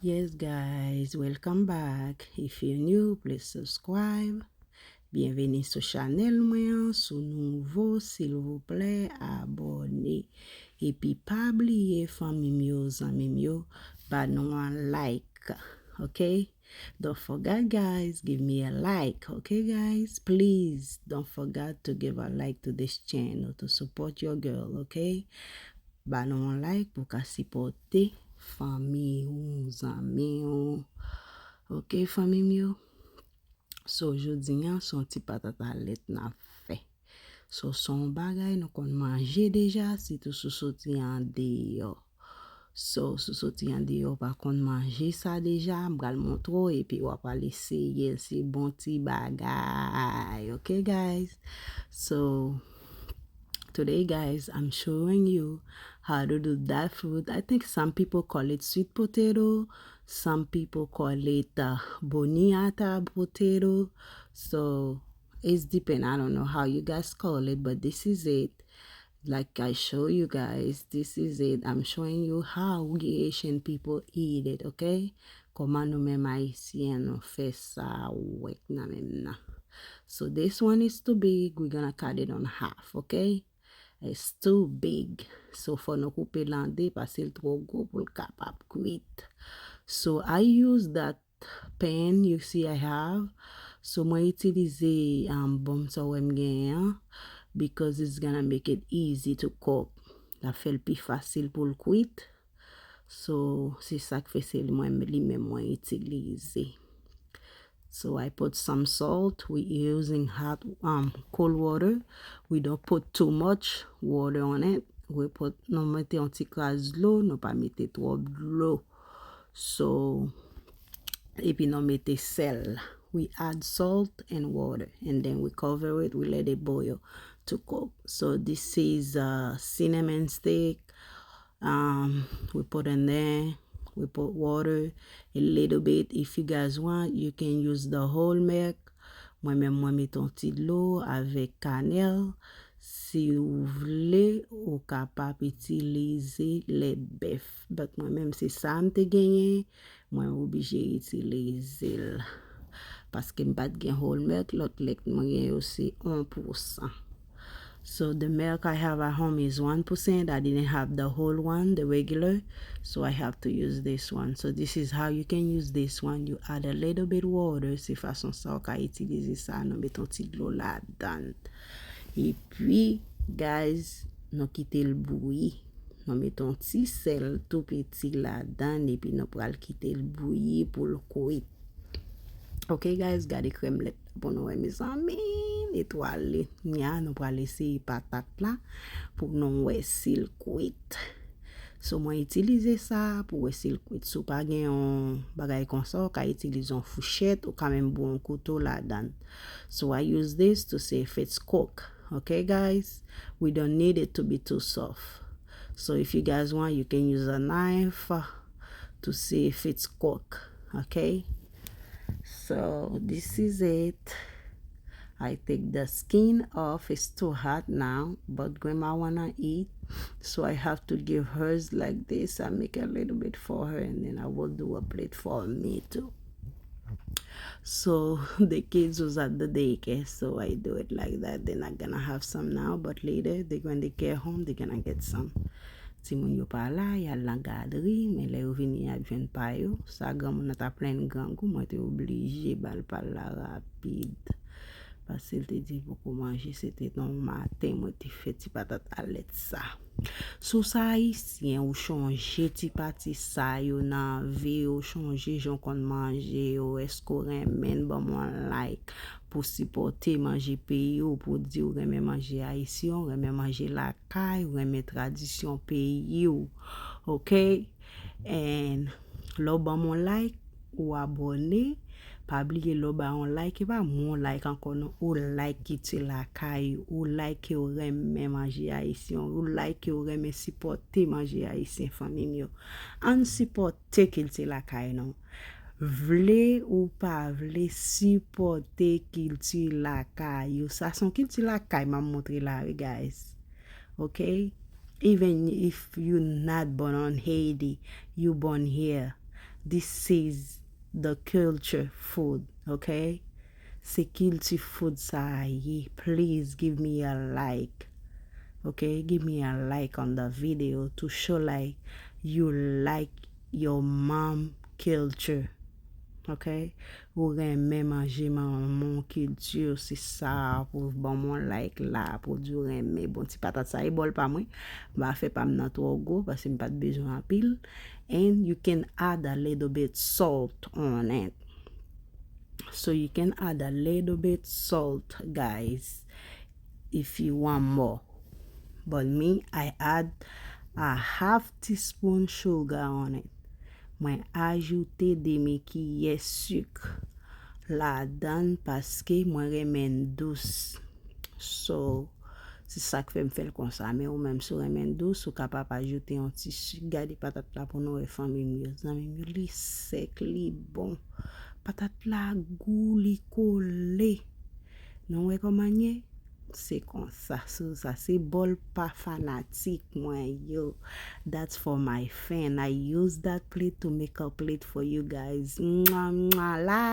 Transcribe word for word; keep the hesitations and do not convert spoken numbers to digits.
Yes, guys, welcome back. If you're new, please subscribe. Byenveni sou chanèl mwen an. Si w nouvo, silvouplè, abòne. Epi pa bliye, fanmi m yo, zanmi m yo, ba nou an like, ok? Don't forget, guys, give me a like, ok, guys? Please, don't forget to give a like to this channel to support your girl, ok? Ba nou an like pou ka sipòte fanmi w, zanmi w. Ok, fanmi m yo? So, jodi a, se yon ti patat alèt n ap fè. So, se yon bagay nou konn manje deja, sitou si w soti andeyò. So, si w soti andeyò, w pa konn manje sa deja, m pral montre w, epi w ap al eseye l, se bon ti bagay, ok, guys? So, today, guys, I'm showing you how to do that fruit. I think some people call it sweet potato, some people call it uh, boniata potato. So, it's depend. I don't know how you guys call it, but this is it. Like I show you guys, this is it. I'm showing you how we Haitian people eat it, ok? Kòman nou menm Ayisyen nou fè sa wèk nan menm nan. So this one is too big, we gonna cut it on half, ok? It's too big. So fò nou koupe l an de paske l twò gwo pou l kapab kwit. So I use that pan you see I have. So mwen itilize um, bòm sa w wè m genyen an because it's gonna make it easy to cook. L ap fè l pi fasil pou l kwit. So se sa k fè se li mwen li menm mwen itilize. So I put some salt. We using hot, um, cold water. We don't put too much water on it. We put, nou mete yon ti kras dlo, nou pa mete twòp dlo. So, epi nou mete sèl. We add salt and water, and then we cover it, we let it boil to cook. So this is uh, cinnamon stick. Um, we put in there, we put water, a little bit. If you guys want, you can use the whole milk. Mwen menm, mwen mete yon ti dlo avèk kanèl. Si w vle, ou kapab itilize lèt bèf. But mwen menm, se sa m te genyen. Mwen oblije itilize l. Paske m pa t gen whole milk, lòt lèt mwen gen yo se yon pousan. So the milk I have at home is one percent. I didn't have the whole one, the regular. So I have to use this one. So this is how you can use this one. You add a little bit water. Se fason sa w ka itilize sa. Nou met yon ti dlo ladan. Epi, guys, nou kite l bouyi. Nou met yon ti sèl tou piti ladan. Epi nou pral kite l bouyi pou l kwit. Ok, guys, gade krèm lèt la pou nou wè, mezanmi. Etwale. Nya, nou pral eseye patat la pou nou wè si l kwit. So, mwen itilize sa pou wè si l kwit. Si w pa gen yon bagay konsa, ou ka itilize yon fouchèt, ou ka menm bouyi yon kouto ladan. So, I use this to see if it's cook. Ok, guys? We don't need it to be too soft. So, if you guys want, you can use a knife to see if it's cook. Ok? So this is it. I take the skin off. It's too hot now, but grandma wanna eat, so I have to give hers like this. I make a little bit for her, and then I will do a plate for me too. So the kids was at the daycare, so I do it like that. They're not gonna have some now, but later they're when they get home, they're gonna get some. Timoun yo pa la, y al nan gadri, men lè yo vini, y ap jwenn pa yo. Sa granmoun nan ta plenn grangou, mwen te oblije ba l pa l la rapid. Paske l te di l poko manje, se te nan maten mwen te fè ti patat alèt sa. Si w se ayisyen, ou chonje ti pati sa yo nan vi w, ou chonje jan w konn manje yo, èske w renmen l, ban m yon like pou sipòte manje peyi w, pou di w renmen manje ayisyen, w renmen manje lakay, ou renmen tradisyon peyi w. Ok? And lè w ban m yon like, ou abòne, pa bliye lè w ba yon like, e pa mwen yon like ankò non, ou like kilti lakay, ou like ke w renmen manje ayisyen, ou like ke w renmen sipòte manje ayisyen, fanmi m yo. Ann sipòte kilti lakay nou. Vle ou pa vle, sipòte kilti lakay ou. Sa se yon kilti lakay m ap montre la wi, guys. Ok? Even if you not born on Haiti, you born here. This is the culture food, okay? Se kilti food sa a ye. Please give me a like. Okay? Give me a like on the video to show like you like your mom culture. Okay? Ou renmen manje manman w kilti, se sa pou ban m yon like la, pou di w renmen. Bon, ti patat sa, e bòl pa mwen. M pa fè pa m nan twò gwo, paske m pa t bezwen anpil. And you can add a little bit salt on it. So you can add a little bit salt, guys, if you want more. But me, I add a half teaspoon sugar on it. Mwen ajoute demi kiyè sik ladan paske mwen renmen dous. So, se sa k fè m fè l konsa. Men ou menm, si w renmen dous, ou kapab ajoute yon ti sik. Gade patat la pou nou wè, fanmi m yo, zanmi m yo. Li sèk, li bon. Patat la gou, li kole. Nou wè kòman l ye? Se konsa, sou sa. Se bòl pa fanatik mwen yo. That's for my fan. I use that plate to make a plate for you guys. Mwa, mwa, la.